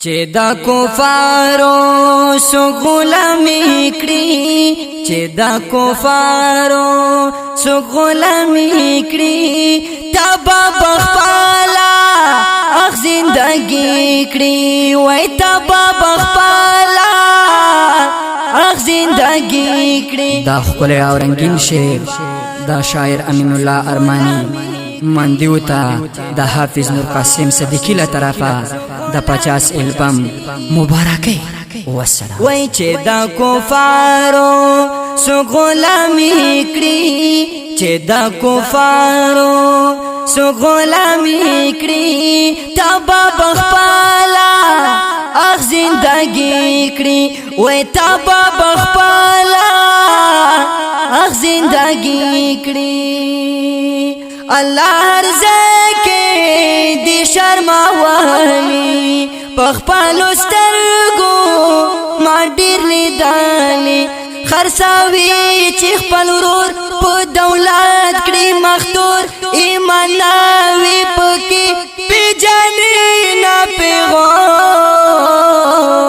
چې دا کفارو سو غلامی کړي، چې دا کفارو سو غلامی کړي، تبا بخپالا اخ زندگی کړي، وای تبا بخپالا اخ زندگی کړي۔ دا ښکلی او رنګین شعر دا شاعر امین الله ارمانی مندیو ته د حافظ نور قاسم صدیقی له طرفه د 50 البم مبارکي۔ والسلام۔ وای چې دا کفارو سو غلامی کړي، چې دا کفارو سو غلامی کړي، تبا بخپالا اخ زندگی کړي، وای تبا بخپالا اخ زندگی کړي۔ الله هر ځکه دی شرماوالي، پخپل سترګو ما ډیر لیدالي۔ خرڅاوي چې خپل ورور په دولت کړي مختور، ایمان وی پکې پیجنې نه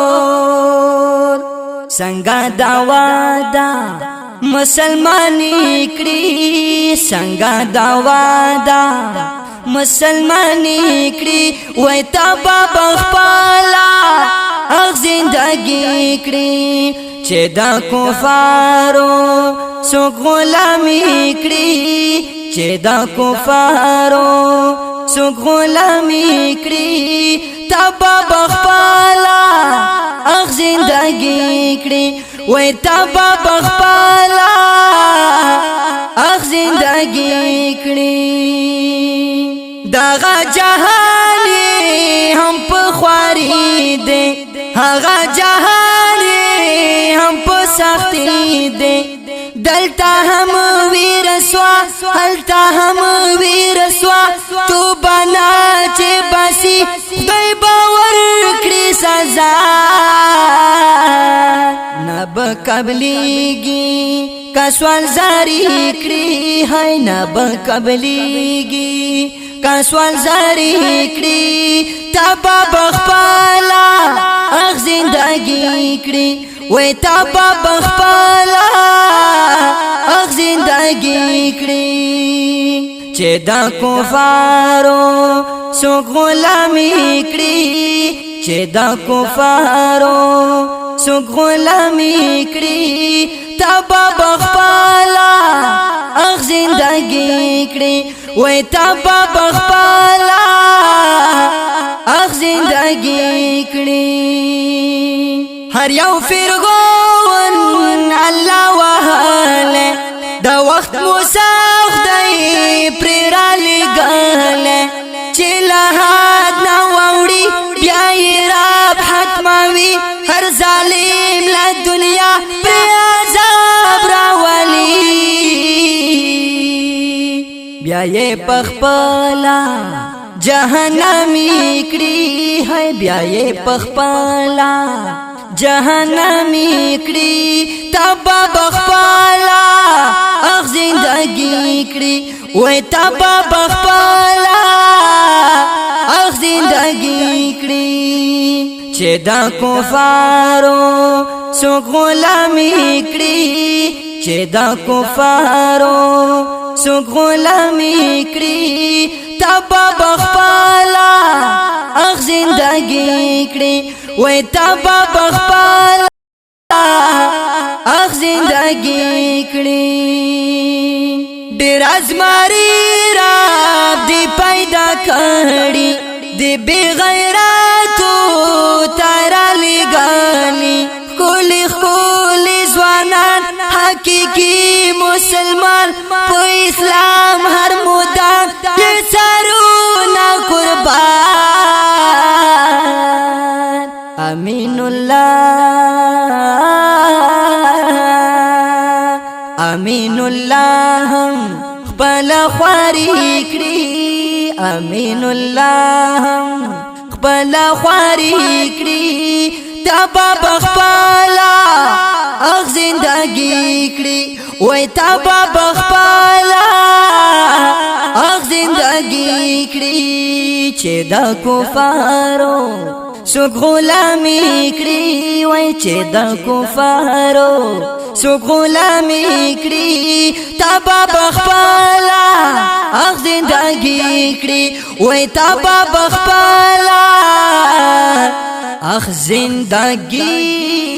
پیغور۔ څنګه داوا دا مسلمانی کړي، څنګه داوا دا مسلمانی کړي، وای تبا بخپالا اخ زندگی کړي۔ چې دا کفارو سو غلامی کړي، چې دا کفارو سو غلامی کړي، تبا بخپالا اخ زندگی کړي، وای تبا بخپالا اخ زندگی کړي۔ دغه جهانی هم په خواري دي، هغه جهانی هم په سختی دي۔ دلته هم وی رسوا، هلته هم وی رسوا، تو بنا چې بسی خدای باور کړی سزا۔ نب قبلیږي کسوال زاری کړي، هاي نب قبلیږي کسوال زاری کړي، تبا بخپالا اخ زندگی کړي، وای تبا بخپالا اخ زندگی کړي۔ چې دا کفارو سو غلامی کړي، چې دا کفارو سو غلامی کړي، تبا بخپالا اخ زندگی کړي، وای تبا بخپالا اخ زندگی کړي۔ هر یو فرعون الله وهله، د وخت موسی خدای پر را لګاله، چې له حد نه وړي بیا یې رب حتموي، هر ظالم له دنیا پر عذاب راولي۔ بیا یې پخپلا جهنمی کړي، ہے بیا یې پخپلا جهنمی کړي، تبا بخپالا اخ زندگی کړي، وای تبا بخپالا اخ زندگی کړي۔ چې دا کفارو سو غلامی کړي، چې دا کفارو سو غلامی کړي، تبا بخپالا اخ زندگی کړي، وای تبا بخپالا اخ زندگی کړي۔ ډیر ازماری رب دی پیدا کړي، دی بی غیرتو تارا لګانی۔ خولي خولي ځوانان حقيقي مسلمان، په اسلام هر مدام دې سرونه قربان۔ امین الله، امین الله خپل خواري کړي، امین الله خپل خواري کړي، تبا بخپالا اخ زندگی کړي، وای تبا بخپالا اخ زندگی کړي۔ چې دا کفارو څوک غلامي کړي، وای چې د کفارو څوک غلامي کړي، تبا بخپلا اخ زندگی کړي، وای تبا بخپلا اخ زندگی